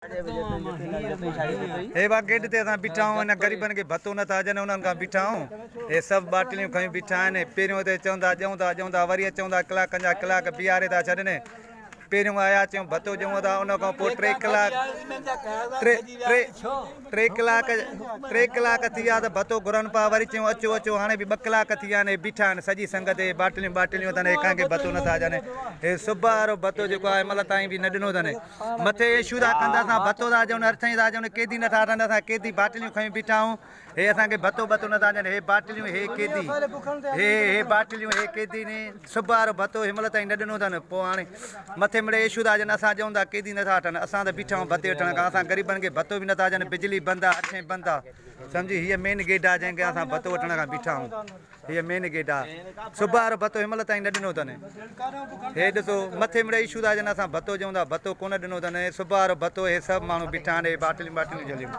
هي وا گيٽ تي اسان بيٺا آهيون هن غريبن کي ڀتو نٿا ڏين انهن کان بيٺا آهيون هي سڀ ٻاٽليون کنيون بيٺا آهن پهريون هتي چون ٿا ڏيون ٿا ڏيون ٿا وري اچون ٿا ڪلاڪن جا ڪلاڪ بيهاري ٿا ڇڏن پهريون آيا چيون ڀتو ڏيون ٿا ان کان پوء ٽي ڪلاڪ ٽي ٽي ٽي ڪلاڪ ٽي ڪلاڪ ٿي ويا ته ڀتو گهرن پيا وري چيون اچو اچو هاڻي به ٻه ڪلاڪ ٿي ويا آهن هي بيٺا آهن سڄي سنگت هي ٻاٽليون ٻاٽليون اٿن هي ڪنهن کي ڀتو نٿا ڏين هي صبح وارو ڀتو جيڪو آهي مهل تائين به نه ڏنو اٿن مٿي ايشو ٿا ڪن ته اسان ڀتو ٿا ڏيون هر سائين ٿا چون قيدي نٿا اٿن اسان قيدي باٽليون کنيون بيٺا آهيون هي اسان کي ڀتو ٻتو نٿا ڏين هي باٽليون هي قيدي هي هي باٽليون هي قيدي ني صبح وارو ڀتو هن مهل تائين نه ڏنو اٿن پوء هاڻي مٿي مڙي ايشو ٿا چون اسان چون ٿا قيدي نٿا اٿن اسان ته بيٺا آهيون ڀتي وٺڻ کان اسان غريبن کي ڀتو به نٿا ڏين بجلي بند آهي هر شيء بند آهي سمجهي هيء مين گيٽ آهي جنهن کي اسان ڀتو وٺڻ کان بيٺا آهيون هيء مين گيٽ آ. صبح وارو ڀتو هن مهل تائين نه ڏنو اٿن. هي ڏسو مٿي مڙئي اشو ٿا چون اسان ڀتو چئون ٿا ڀتو ڪونه ڏنو اٿن. صبح وارو ڀتو هي سڀ ماڻهو بيٺا آهن هي باٽليون باٽليون جهليون.